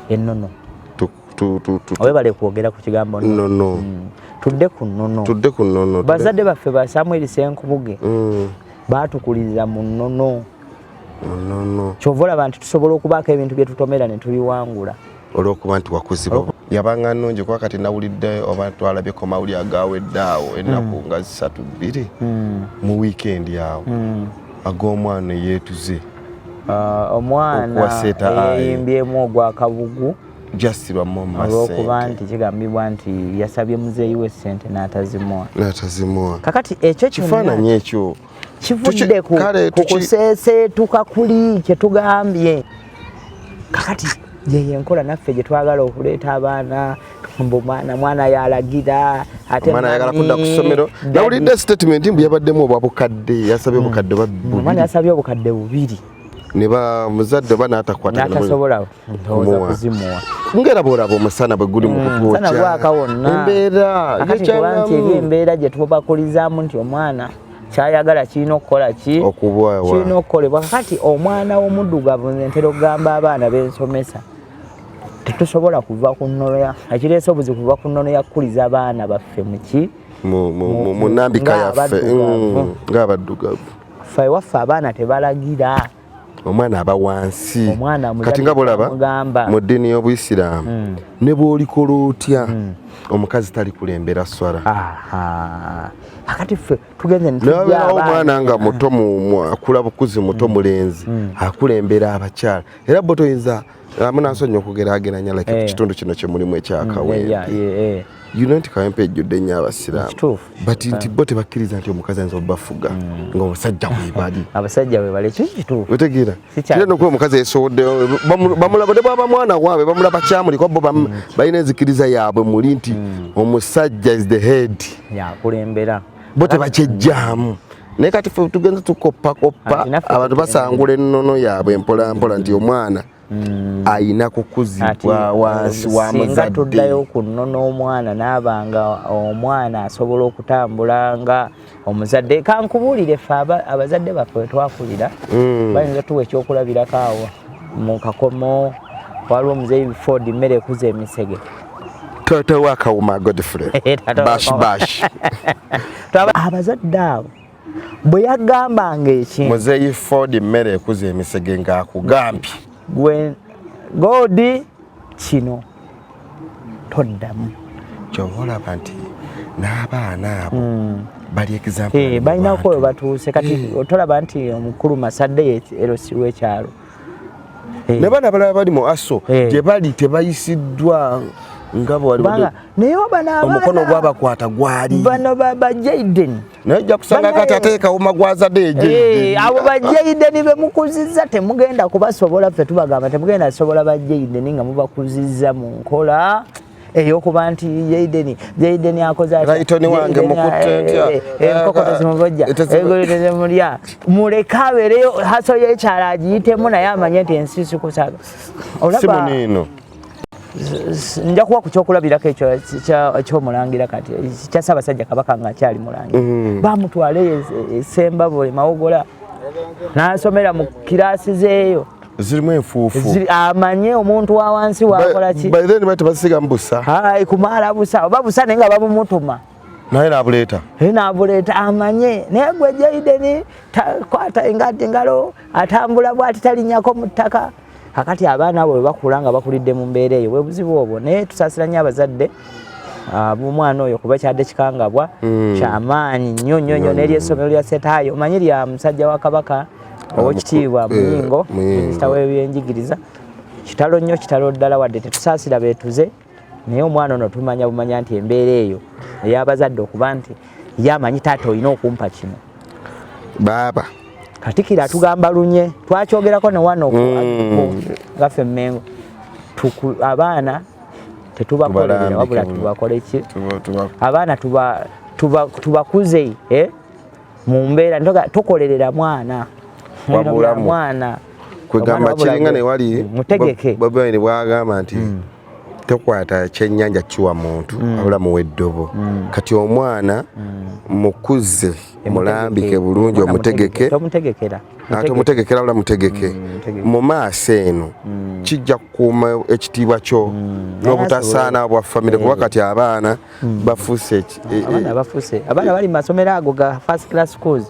Ennono. Webale kwogera ku kigambo nnono. Tudde ku nnono. Tudde ku nnono. Bazadde baffe ba Samuel Ssenkubuge baatukuliriza mu nnono. Nnono. Kyova olaba nti tusobola okubaako ebintu bye tutomera ne tubiwangula. Olw'okuba nti wakuzibwa. Yabanga nnungi, kuba kati nawulidde oba twalabyeko mawulire agawedde awo ennaku nga 3, 2 mu wiikendi awo, ag'omwana eyeetuze. Omwana Okuwa eyeyimbyemu ogwa Kabugu. Just bamumma Olw'okuba ssente. nti kigambibwa nti yasabye muzeeyi we ssente n'atazimuwa. N'atazimuwa. Kakati ekyo kyonna Kifaananyi ekyo kivudde ku kale ku kuseeseetuka kuli kye tugambye. Kakati yeyo enkola naffe gye twagala okuleeta abaana, mbu mwana yalagira ate. Omwana ayagala mami, kudda ku ssomero. Daddy. Nawulidde statement mbu yabaddemu obwa bukadde, yasabye obukadde oba Omwana 2. yasabye obukadde 2. Ne ba muzadde oba n'atakwatagana N'atasobola ndowooza Kumuwa. kuzimuwa. Ngera bw'olaba omusana bwe guli mu Omusana kutwokya. gwaka wonna. Embeera Akati kuba nti eri embeera gye tubakulizaamu nti omwana kyayagala kirina okukola ki? Okubawa. Kirina okukolebwa. Kakati omwana w'omuddugavu, nze ntera okugamba abaana b'ensomesa, tetusobola kuva ku nnono ya ekireese obuzibu, kuva ku nnono ya kukuliza abaana baffe muki? Mu nambika yaffe. Ng'abaddugavu. Ng'abaddugavu. Ffe ewaffe abaana tebalagira. Omwana aba wansi. Omwana muzadde Kati nga bwolaba amugamba. mu ddiini y'Obuyisiraamu, ne bw'olikola otya, omukazi talikulembera swala. Aha. Akati ffe tugenze ne tujja Nabeerawo abaana. omwana nga muto, akula bukuzi, muto mulenzi, akulembera abakyala. Era bo toyinza munansonyi okugeraageranya like ku kitundu kino kyemulimu ekyakawempe. You know nti Kawempe ejjudde nnyo Abasiraamu. Kituufu. But nti bo tebakkiriza nti omukazi ayinza obafuga ng'omusajja webali. Abasajja bwe bali, ekyo kituufu. Otegeera? Si Era nokuba omukazi yesobodde, bamulaba ne bwaba mwana waabwe, bamulaba kyamuliko. Bo balina enzikiriza yaabwe muli nti omusajja is the head. Yakulembera. Bo tebakyejjaamu. Naye kati ffe tugenze tukoppakopa. Ati naffe Abantu basangula ennono yaabwe mpola mpola nti omwana ayina Ati, kukuzibwa wansi wa singa muzadde. Tuddayo ku nnono, omwana n'aba nga omwana asobola okutambula nga omuzadde. Kankubuulire, ffe abazadde baffe we twakulira, bayinza tuwa ekyokulabirako awo mu Kakomo waliwo omuzeeyi Ford Mmere Ekuza Emisege. Taata wa Kawuma Godfrey. Taata wa Bash. Kawuma. Bash. Abazadde abo bwe yagambanga ekintu, Muzeeyi Ford Mmere Ekuza Emisege ng'akugambye, gwe godi kino toddamu. Kyova olaba nti n'abaana abo bali example Eh, mu balinako we bantu. batuuse kati. Tolaba nti omukulu Masadde ye erosi w'ekyalo? Eh. Ne baana abalala bali mu aso gye bali tebayisiddwa nga bwe wali. Kubanga naye bano Omukono abaana gwabakwata gwali. Bano ba Jaden. Naye ojja kusanga kati ate Kawuma gwazadde ye Jaden. Abo ba Jaden be mukuzizza temugenda kubasobola. Ffe tubagamba temugenda kusobola ba Jaden nga mubakuzizza mu nkola ey'okuba nti Jaden, Jaden akoze atya? Rayton wange Jaden, mukutte ntya? Enkoko tezimubojja, egolo tezimulya. Muleke abeereyo haso y'ekyalo agiyitemu, naye amanye nti ensi sikusaga. Si Olaba muniino. Nja kuwa ku kyokulabirako ekyo ekyomulangira kati kya Ssaabasajja Kabaka ng'akyali mulangira. Bamutwala eyo e Sembabule Mawogola n'asomera mu kiraasi zeeyo. Zirimu enfuufu. Amanye omuntu wa wansi wakola ki. By then bali tebasigamu busa. Ai, kumala busa oba busa, naye nga babumutuma. Naye n'abuleeta. Naye n'abuleeta amanye. Naye gwe Jaden kwata engati engalo, atambula bwati, talinnyako mu ttaka. Kakati abaana abo bwe bakula nga bakulidde mu mbeera eyo, bwe buzibu obwo. Naye tusaasira nnyo abazadde b'omwana oyo, kuba kyadde kikangabwa kyamaanyi nnyo nnyo nnyo. N'eri essomero lya Setaayo, omanyi lya musajja wa Kabaka Owekitiibwa Muyingo, Muyingo. Minisita w'ebyenjigiriza. Kitalo nnyo, kitalo ddala. Wadde tetusaasira beetuze, naye omwana ono tumanya bumanya nti embeera eyo ey'abazadde okuba nti ye amanyi taata olina okumpa kino. Baaba. Katikiro atugamba lunye, twakyogerako ne wano ngaffe Mmengo, abaana tetubakolerera. Tubalambike Wabula bulungi. tubakole ki? Tuba Abaana tubakuze mu mbeera tokolerera mwana. Wabulamu. Bino bya mwana. Kwegamba Omwana wabula kiringa ne wali mutegeke. Bobi Wine bwagamba nti Tokwata kyennyanja kiwa muntu, abula muwa eddobo. Kati omwana mukuze, mulambike bulungi, omutegeke. Tomutegekera. Ate omutegekera, abula mutegeke. Mutegeke. Mu maaso eno kijja kukuuma ekitiibwa kyo n'obutasaana bwa famire, kuba kati abaana bafuuse Abaana bafuuse, abaana bali mu masomero ago ga first class schools.